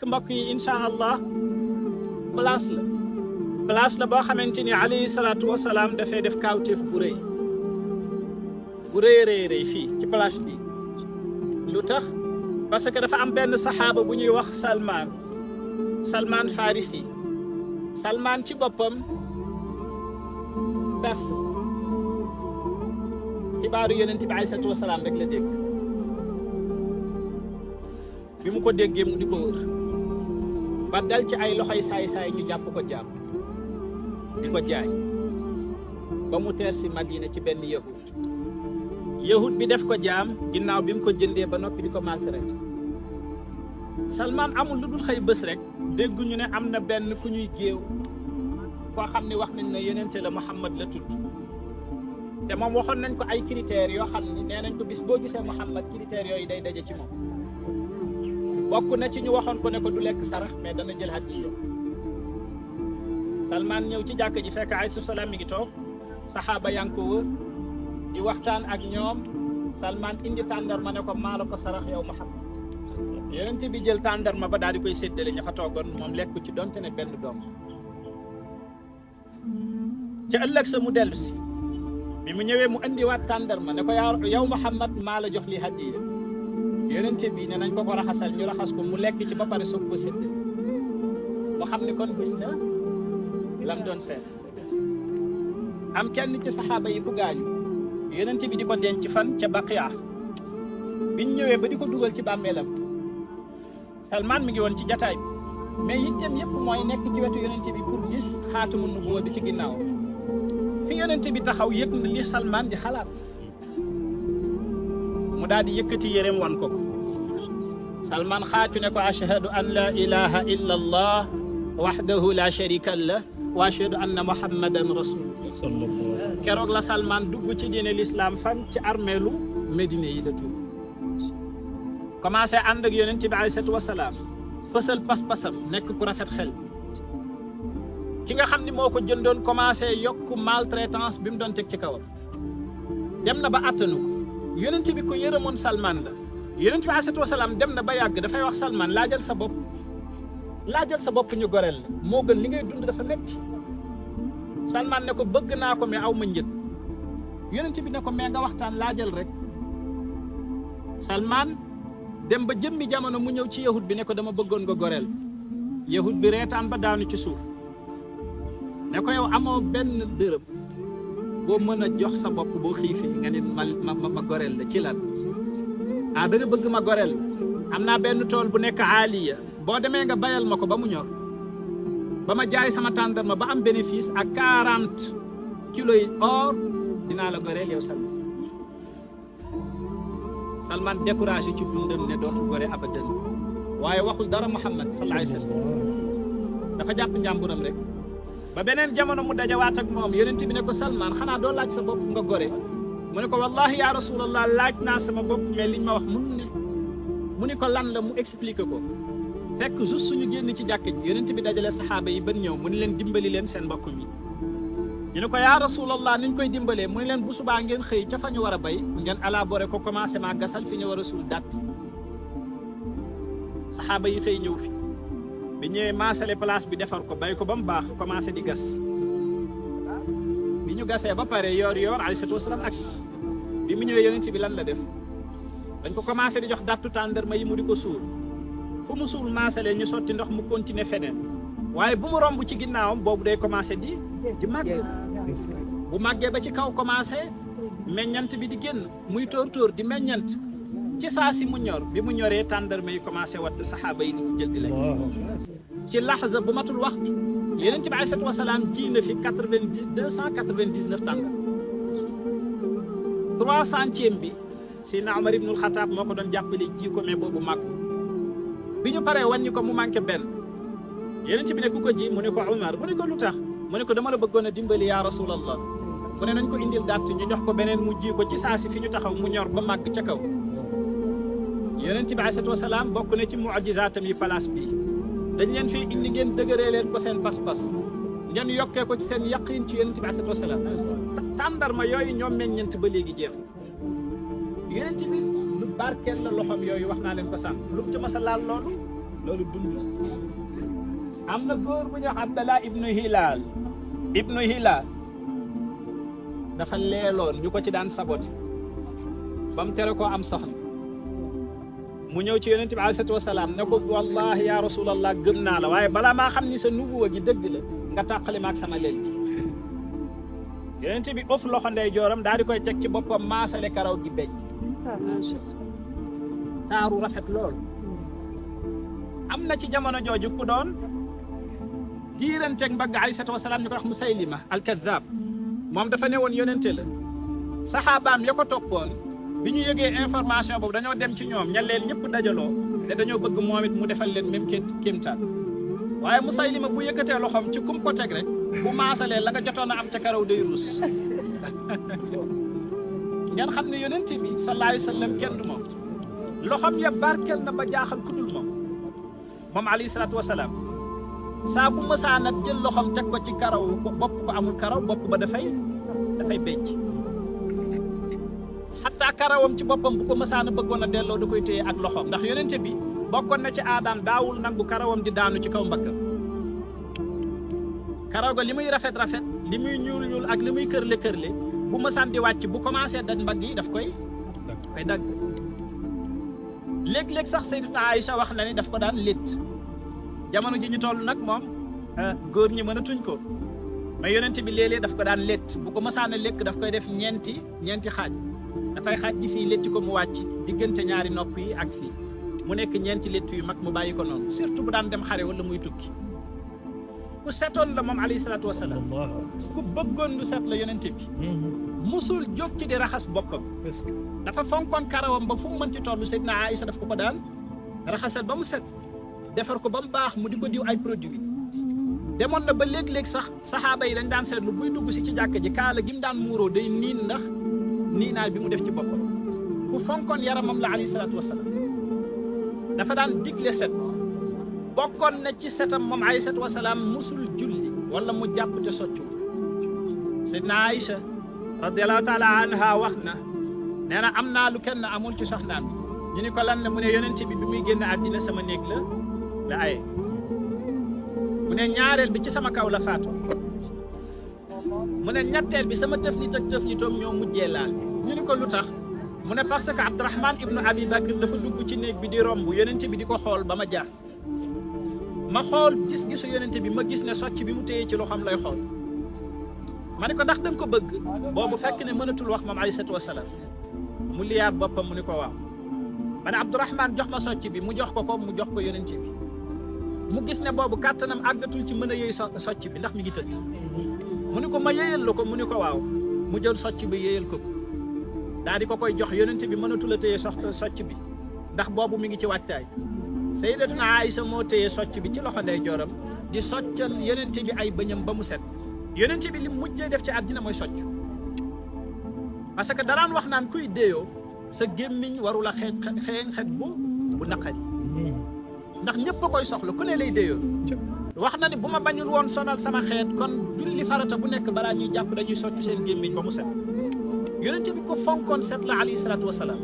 mbokk yi insha allah place la boo xamante ni alayhi salaatu wasalaam dafay def kaawteef bu rëy fii ci place bi lu tax parce que dafa am benn saxaaba bu ñuy wax Salman Farisi Salman ci boppam perse xibaaru yonent bi alayhi salaatu wasalaam rek la dégg bi mu ko déggee mu di ko wër ba dal ci ay loxoy saay-saay ñu jàpp ko jàpp di ko jaay ba mu teer si Madina ci benn yahud bi def ko jaam ginnaaw bi mu ko jëndee ba noppi di ko maltraité Salman amul lu dul xëy bés rek dégguñu ne am na benn ku ñuy géew koo xam ne wax nañ ne yonente la Muhammad la tudd te moom waxoon nañ ko ay critères yoo xam ne nee nañ ko bis boo gisee Muhammad critères yooyu day daje ci moom bokk na ci ñu waxoon ko ne ko du lekk sarax mais dana jël hadiya Salman ñëw ci jàkk ji fekk alayhi salaam mi ngi toog saxaaba yaa ngi ko wër di waxtaan ak ñoom Salman indi tàndarma ne ko maa la ko sarax yow Muhammad yonent bi jël tàndarma ba daal di koy séddale ña fa toogoon moom lekk ci donte ne benn doom ca ëllëg sa mu dellu si bi mu ñëwee mu indiwaat tàndarma ne ko yow Muhammad maa la jox li hadiya yonent bi ne nañ ko raxasal ñu raxas ko mu lekk ci ba pare soog ko séddale mu xam ne kon gis na lam doon seet am kenn ci saxaaba yi bu gaañu yonent bi di ko denc fan ca Baqiya biñ ñëwee ba di ko dugal ci bàmmeelam Salman mi ngi woon ci jataay bi mais yitteem yëpp mooy nekk ci wetu yonent bi pour gis xaatamu nubuwwa bi ci ginnaaw fi yonent bi taxaw yëg na li Salman di xalaat mu daal di yëkkati yéreem wan ko Salman xaatu ne ko ashhadu an la ilaha illa allah wahdahu la sharika lah wa ashhadu anna muhammadan rasulullah keroog la Salman dugg ci diine l'islam fan ci armeelu Médine yi la tuub commencé ànd ak yonent bi alayhi salaatu wasalaam fësal pas-pasam nekk ku rafet xel ki nga xam ni moo ko jëndoon commencé yokk maltraitance bi mu doon teg ci kawam dem na ba attanu ko yonent bi ko yërëmoon Salman la yonent bi alayhi salaatu wasalaam dem na ba yàgg dafay wax Salman laajal sa bopp ñu goreel la moo gën li ngay dund dafa metti Salman ne ko bëgg naa ko mais aw ma njëg yonent bi ne ko mais nga waxtaan laajal rek Salman dem ba jëmmi jamono mu ñëw ci yahud bi ne ko dama bëggoon nga goreel yahud bi reetaan ba daanu ci suuf ne ko yow amoo benn dërëm boo mën a jox sa bopp boo xiifee nga ne ma goreel la ci lan da nga bëgg ma goreel am naa benn tool bu nekk Aliya boo demee nga bayal ma ko ba mu ñor ba ma jaay sama tàndarma ba am bénéfice ak 40 kilos yi or dinaa la goreel yow Salman découragé ci dundam ne dootu gore abadan waaye waxul dara Muhammad sallallahu alayhi wa sallam dafa jàpp njàmburam rek ba beneen jamono mu dajawaat ak moom yonent bi ne ko Salman xanaa doo laaj sa bopp nga gore mu ne ko wallahi ya rasulallah laaj naa sama bopp mais liñ ma wax mu ne ko lan la mu expliqué ko fekk juste suñu génn ci jàkk ji yonent bi dajale saxaaba yi ban ñëw mu ne leen dimbali leen seen mbokk mi ñu ne ko yaa rasulallah niñ koy dimbalee mu ne leen bu subaa ngeen xëy ca fa ñu war a bay ngeen élaboré ko commencé maa gasal fi ñu war a suul datt saxaaba yi xëy ñëw fi bi ñëwee maasale place bi defar ko bay ko ba mu baax commencé di gas bi ñu gasee ba pare yoor alayhi salaatu wasalaam agsi bi mu ñëwee yonent bi lan la def dañ ko commencé di jox dattu tàndarma yi mu di ko suul fu mu suul maasale ñu sotti ndox mu continuer feneen waaye bu mu romb ci ginnaawam boobu day commencé di màgg bu màggee ba ci kaw commencé meññant bi di génn muy tóor di meññant ci saa si mu ñor bi mu ñoree tàndarma yi commencé wadd saxaaba yi di ci jël di lekk ci laxza bu matul waxtu yonent bi alayhi salaatu wasalaam ji na fi 299 tàndarma 300e bi Seydina Omar ibnul Xataab moo ko doon jàppale ji ko mais boobu màgg bi ñu paree wàññi ko mu manqué benn yonent bi ne ku ko ji mu ne ko Omar mu ne ko lu tax mu ne ko dama la bëggoon a dimbali yaa rasulallah mu ne nañ ko indil dàtt ñu jox ko beneen mu ji ko ci saa si fi ñu taxaw mu ñor ba màgg ca kaw yonent bi alayhi salaatu wasalaam bokk na ci mu'jizaatam yi place bi dañ leen fii indi ngeen dëgëree leen ko seen pas-pas ngeen yokkee ko ci seen yaqiin ci yonent bi alayhi salaatu wasalaam tàndarma yooyu ñoom meññeent ba léegi jeex yonent bi lu barkeel la loxoom yooyu wax naa leen ko sànq lu mu ci mas a laal loolu loolu dund la. am na góor bu ñuy wax Abdallah ibnu Hilal dafa leeloon ñu ko ci daan saboté ba mu tere koo am soxna mu ñëw ci yonent bi alayhi salaatu wasalaam ne ko wallahi ya rasulallah gëm naa la waaye balaa maa xam ni sa nubuwa gi dëgg la nga tàqali ma ak sama leel gi. yonent bi ëf loxo ndey jooram daal di koy teg ci boppam maasale karaw gi beñ taaru rafet lool. am na ci jamono jooju ku doon diiranteeg mbagg alayhi salaatu wasalaam ñu ko wax Musaylima al-Kaddaab moom dafa ne woon yonente la. saxaabaam ya ko toppoon bi ñu yëgee information boobu dañoo dem ci ñoom ñaleel ñëpp dajaloo te dañoo bëgg moom it mu defal leen même kéemtaan waaye Musaylima bu yëkkatee loxoom ci kum ko teg rek bu maasalee la nga jotoon a am ca karaw day ruus. ngeen xam ne yonent bi sallallahu alayhi wa sallam kenn du moom loxoom ya barkeel na ba jaaxal ku dul moom alayhi salaatu wa salaam saa bu mësaan a jël loxoom teg ko ci karaw bopp ko amul karaw bopp ba dafay becc xataa karawam ci boppam bu ko mësaan a bëggoon a delloo da koy téye ak loxoom ndax yonent bi bokkoon na ci aadaam daawul nangu karawam di daanu ci kaw mbaggam. karaw ga li muy rafet li muy ñuul ak li muy kërle bu mësaan di wàcc bu commencé daj mbagg yi daf koy dagg. léeg-léeg sax Sayyidatuna Aïcha wax na ni daf ko daan létt jamono ji ñu toll nag moom góor ñi mënatuñ ko mais yonent bi léeg-léeg daf ko daan létt bu ko mësaan a lekk daf koy def ñeenti xaaj dafay xaaj ji fii létti ko mu wàcc diggante ñaari nopp yi ak fii mu nekk ñeenti létt yu mag mu bàyyi ko noonu surtout bu daan dem xare wala muy tukki. ku setoon la moom alayhi salaatu wasalaam ku bëggoon lu set la yonent bi musul jóg ci di raxas boppam dafa fonkoon karawam ba fu mu mën ci toll Seydina Aïcha daf ko daan raxasal ba mu set defar ko ba mu baax mu di ko diw ay produits demoon na ba léeg-léeg sax saxaaba yi dañ daan seetlu buy dugg si ci jàkk ji kaala gi mu daan muuroo day niin ndax niinaay bi mu def ci boppam ku fonkoon yaramam la alayhi salaatu wasalaam dafa daan digle set bokkoon na ci setam moom alayhi salaatu wasalaam musul julli wala mu jàpp te soccu. Seydina Aïcha radiyallahu taala anha wax na nee na am naa lu kenn amul ci soxnaam ñu ni ko lan la mu ne yonent bi muy génn àddina sama néeg la aye mu ne ñaareel bi ci sama kaw la faatoo mu ne ñetteel bi sama tëflit ak tëflitoom ñoo mujjee laal ñu ni ko lu tax mu ne parce que Abdurahman ibnu Abi Bakr dafa dugg ci néeg bi di romb yonent bi di ko xool ba ma jaax ma xool gis-gisu yonent bi ma gis ne socc bi mu téye ci loxoom lay xool ma ne ko ndax danga ko bëgg boobu fekk ne mënatul wax moom alayhi salaatu wasalaam mu liyaar boppam mu ni ko waaw ma ne Abdurahman jox ma socc bi mu jox ko mu jox ko yonent bi mu gis ne boobu kàttanam àggatul ci mën a yëy socc bi ndax mi ngi tëdd mu ni ko ma yëyal la ko mu ni ko waaw mu jël socc bi yëyal ko daal di ko koy jox yonent bi mënatul a téye socc bi ndax boobu mi ngi ci wàccaay Sayyidatuna Aïcha moo téye socc bi ci loxo ndey jooram di soccal yonent bi ay bëñam ba mu set yonent bi li mujjee def ci àddina mooy socc parce que daraan wax naan kuy déeyoo sa gémmiñ warula xeet bu naqari ndax ñëpp a koy soxla ku ne lay déeyoo wax na ni bu ma bañul woon sonal sama xeet kon julli farata bu nekk balaa ñuy jàpp dañuy socc seen gémmiñ ba mu set yonent bi ko fonkoon set la alayhi salaatu wasalaam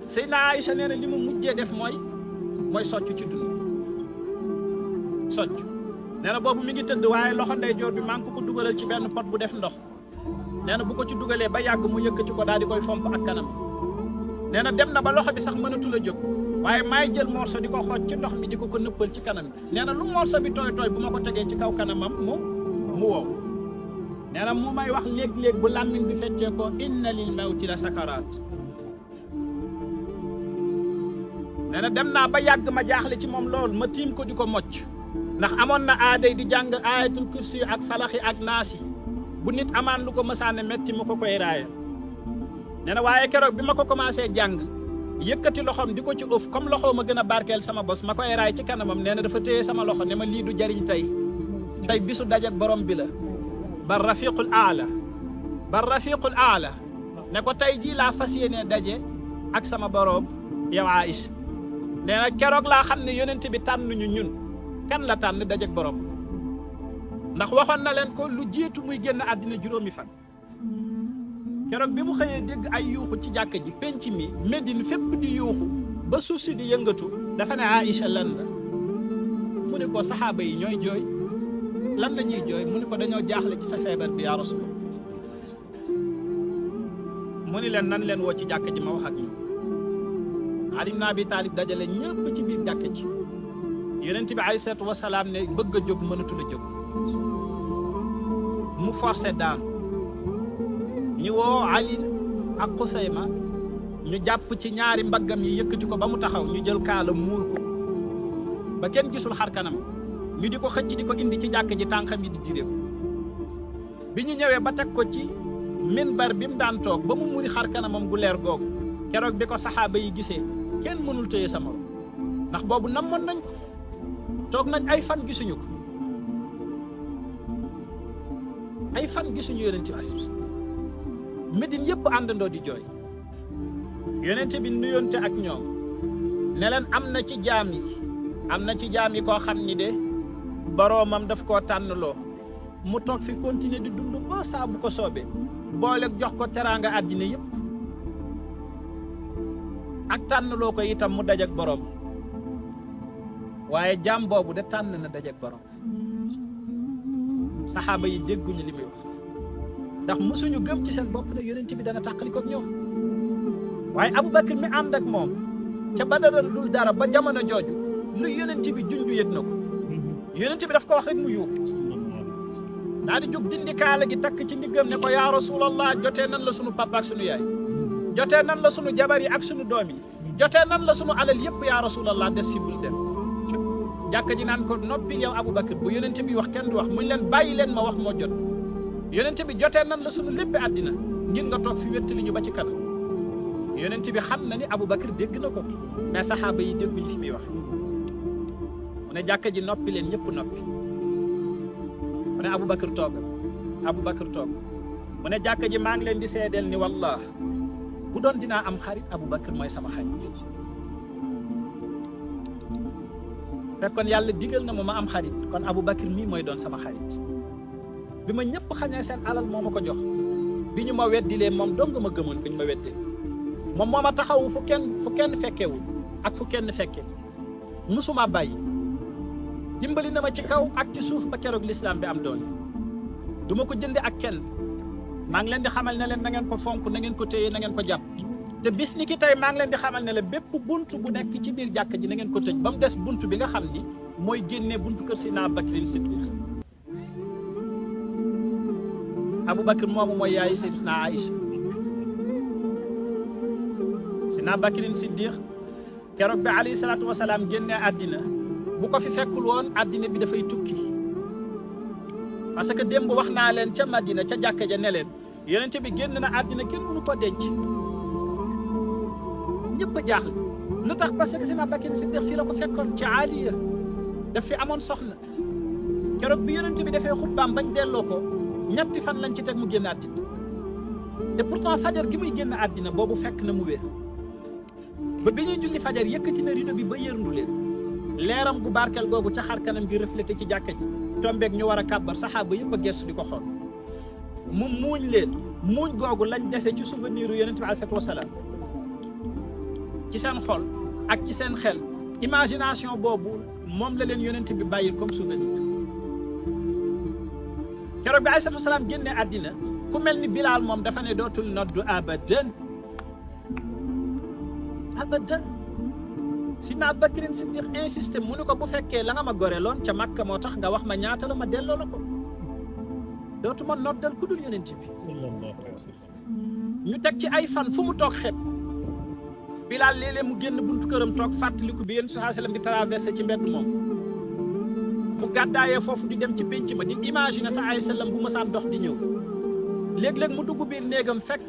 Seydina Aïcha nee na li mu mujjee def mooy socc ci dund socc nee na boobu mi ngi tëdd waaye loxo ndeyjoor bi maa ngi ko dugalal ci benn pot bu def ndox nee na bu ko ci dugalee ba yàgg mu yëkkati ko daal di koy fomp ak kanam nee na dem na ba loxo bi sax mënatul a jóg waaye maay jël morso di ko xooj ci ndox mi di ko nëppal ci kanam bi nee na lu morso bi tooy bu ma ko tegee ci kaw kanamam mu wow nee na mu may wax léeg-léeg bu làmmiñ bi feccee ko inna lil mawti la sakaraat nee na dem naa ba yàgg ma jaaxle ci moom lool ma tiim ko di ko mocc ndax amoon na aaday di jàng ayatul kursi ak falaxi ak naasi bu nit amaan lu ko mësaane metti mu ko koy raayal nee na waaye keroog bi ma ko commencé jàng yëkkati loxoom di ko ci ëf comme loxoo ma gën a barkeel sama bos ma koy raay ci kanamam nee na dafa téye sama loxo ne ma lii du jariñ tey bisu dajak borom bi la bar rafiqul aala ne ko tey jii laa fas yéene daje ak sama borom yow Aïcha nee na keroog laa xam ne yonent bi tànnuñu ñun kan la tànn dajek borom ndax waxoon na leen ko lu jiitu muy génn àddina juróomi fan keroog bi mu xëyee dégg ay yuuxu ci jàkka ji penc mi Médine fépp di yuuxu ba suuf si di yëngatu dafa ne Aïcha lan la mu ne ko saxaaba yi ñooy jooy lan la ñuy jooy mu ne ko dañoo jaaxle ci sa feebar bi yaa rasul mu ni leen nan leen woo ci jàkk ji ma wax ak ñoom Ali ibn Abi Talib dajale ñëpp ci biir jàkk ji yonent bi alayhi salaatu wasalaam ne bëgg a jóg mënatul a jóg mu forcé daan ñu woo Ali ak Xusayma ñu jàpp ci ñaari mbaggam yi yëkkati ko ba mu taxaw ñu jël kaala muur ko ba kenn gisul xar kanam ñu di ko xëcc di ko indi ci jàkk ji tànkam yi di direeku bi ñu ñëwee ba teg ko ci minbar bi mu daan toog ba mu muri xar kanamam gu leer googu keroog bi ko saxaaba yi gisee kenn mënul téye sa morom ndax boobu namoon nañ ko toog nañ ay fan gisuñu ko ay fan gisuñu yonent bi asib Médine yëpp àndandoo di jooy yonent bi nuyoonte ak ñoom ne leen am na ci jaam yi koo xam ni de boroomam daf koo tànnloo mu toog fi continuer di dund ba saa bu ko soobee boole jox ko teraanga àddina yëpp ak tànnloo ko itam mu dajak boroom waaye jaam boobu de tànn na dajak boroom saxaaba yi dégguñu li muy wax ndax musuñu gëm ci seen bopp ne yonent bi dana tàqali ko ak ñoom waaye Abubakar mi ànd ak moom ca Badar dul dara ba jamono jooju lu yonent bi junju yëg na ko yonent bi daf ko wax rek mu yuuxu daa di jóg dindi kaala gi takk ci ndiggam ne ko yaa rasulallah jotee nan la sunu papa ak sunu yaay jotee nan la sunu jabar yi ak sunu doom yi jotee nan la sunu alal yëpp yaa rasulallah des fi bul dem jàkka ji naan ko noppi yow Abubakar bu yonent bi wax kenn du wax muñ leen bàyyi leen ma wax moo jot yonent bi jotee nan la sunu lépp àddina ngir nga toog fi wéttali ñu ba ci kanam yonent bi xam na ni Abubakar dégg na ko mais saxaaba yi dégguñu fi muy wax mu ne jàkka ji noppi leen ñëpp noppi mu ne Abubakar toog mu ne jàkka ji maa ngi leen di seedeel ni wallah bu doon dinaa am xarit Abubakar mooy sama xarit fekkoon yàlla digal na ma am xarit kon Abubakar mii mooy doon sama xarit bi ma ñëpp xañee seen alal moo ma ko jox bi ñu ma weddilee moom dong ma gëmoon bi ñu ma weddee moom moo ma taxawu fu kenn fekkewul ak fu kenn fekke musuma bàyyi dimbali na ma ci kaw ak ci suuf ba keroog lislaam bi am doole du ma ko jënde ak kenn maa ngi leen di xamal ne leen na ngeen ko fonk na ngeen ko téye na ngeen ko jàpp te bis ni ki tey maa ngi leen di xamal ne la bépp bunt bu nekk ci biir jàkk ji na ngeen ko tëj ba mu des bunt bi nga xam ni mooy génnee buntu kër Seydina Abubakar Siddiq Abubakar moomu mooy yaayu Seydina Aïcha Seydina Abubakar Siddiq keroog bi alayhi salaatu wasalaam génnee àddina bu ko fi fekkul woon àddina bi dafay tukki parce que démb wax naa leen ca Madina ca jàkka ja ne leen yonent bi génn na àddina kenn mënu ko denc ñëpp a jaaxle lu tax parce que Seydina Abubakar Siddiq fii la ko fekkoon ci Aliya daf fi amoon soxna keroog bi yonent bi dafee xutbaam bañ delloo ko ñetti fan lañ ci teg mu génn àddina te pourtant fajar gi muy génn àddina boobu fekk na mu wér ba bi ñuy julli fajar yëkkati na rido bi ba yërndu leen leeram bu barkeel googu ca xar kanam gi reflété ci jàkka ji tombeeg ñu war a kàbbar saxaaba yëpp a gestu di ko xool mu muuñ leen muuñ googu lañ dese ci souvenir yu yonent bi alayhi salaatu wasalaam ci seen xol ak ci seen xel imagination boobu moom la leen yonent bi bàyyil comme souvenir keroog bi alayhi salaatu wasalaam génne àddina ku mel ni Bilaal moom dafa ne dootul noddu abadan Sidna Abubakar Siddiq insisté mu ne ko bu fekkee la nga ma goreloon ca Makka moo tax nga wax ma ñaata la ma delloo la ko dootuma noddal ku dul yonent bi ñu teg ci ay fan fu mu toog xeeb Bilaal léeg-léeg mu génn buntu këram toog fàttaliku bi yéen sallallahu alayhi wasallam di traversé ci mbedd moom mu gàddaayee foofu di dem ci pénc ma di imaginer sa ay sallam bu mësaan dox di ñëw léeg-léeg mu dugg biir néegam fekk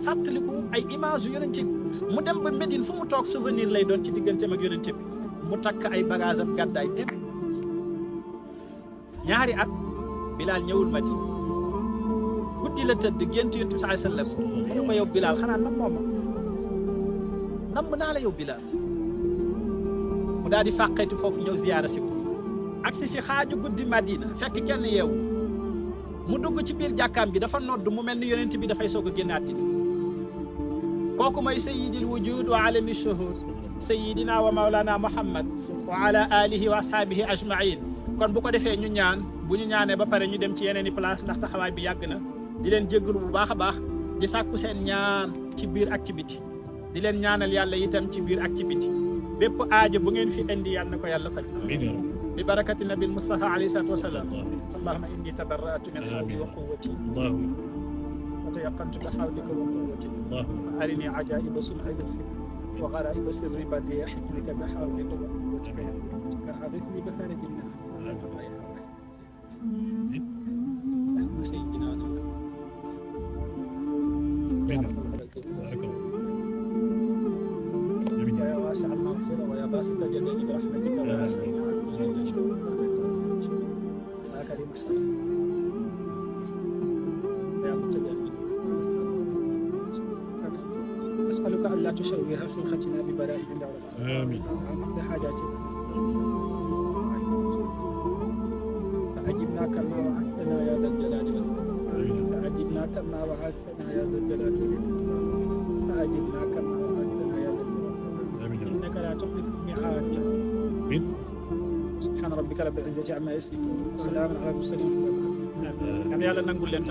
fàttaliku ay image yu yonent bi mu dem ba Médine fu mu toog souvenir lay doon ci digganteem ak yonent bi mu takk ay bagage am gàddaay dem ñaari at Bilaal ñëwul Madina guddi la tëdd gént yonent bi sallallahu alayhi wasallam mu ne ko yow Bilaal xanaa nam mooma namm naa la yow Bilaal mu daal di fàqeeti foofu ñëw ziyaara si ko ak si fi xaaju guddi Madina fekk kenn yeewu mu dugg ci biir jàkkaam bi dafa nodd mu mel ni yonent bi dafay soog a génn àddina kooku mooy sayyidil wujud wa alami shuhud sayyidina wa mawlana muhammad wa ala alihi wa ashaabihi ajmain. kon bu ko defee ñu ñaan, bu ñu ñaanee ba pare ñu dem ci yeneen i place ndax taxawaay bi yàgg na. di leen jéggalu bu baax a baax, di sàkku seen ñaan ci biir ak ci biti, di leen ñaanal yàlla itam ci biir ak ci biti. bépp aajo bu ngeen fi indi yàlla na ko yàlla faj. bi barakati nabil mustafa alayhi salatu wasalaam. allahumma inni tabarra'tu min hawli wa quwwati wa tayaqantu bi hawlika wa quwwati wa arini ajaiba sun'ika wa ghara'iba sirri badi'a hikmika bi hawlika wa quwwatika ka hadithni bi kharijina sayyidina يا واسع المغفرة ويا باسط الجلال برحمتك ويا سيدنا يا كريم السلام يا متجلد أسألك أن لا تشوه خلقتنا ببلاء من دار آمين بحاجاتنا فأجبنا كما وعدتنا يا ذا الجلال والإكرام فأجبنا كما وعدتنا يا ذا الجلال والإكرام فأجبنا كما وعدتنا يا ذا إنك لا تخلف الميعاد. سبحان ربك رب العزة عما يصفون وسلام على المرسلين. yàlla nangul leen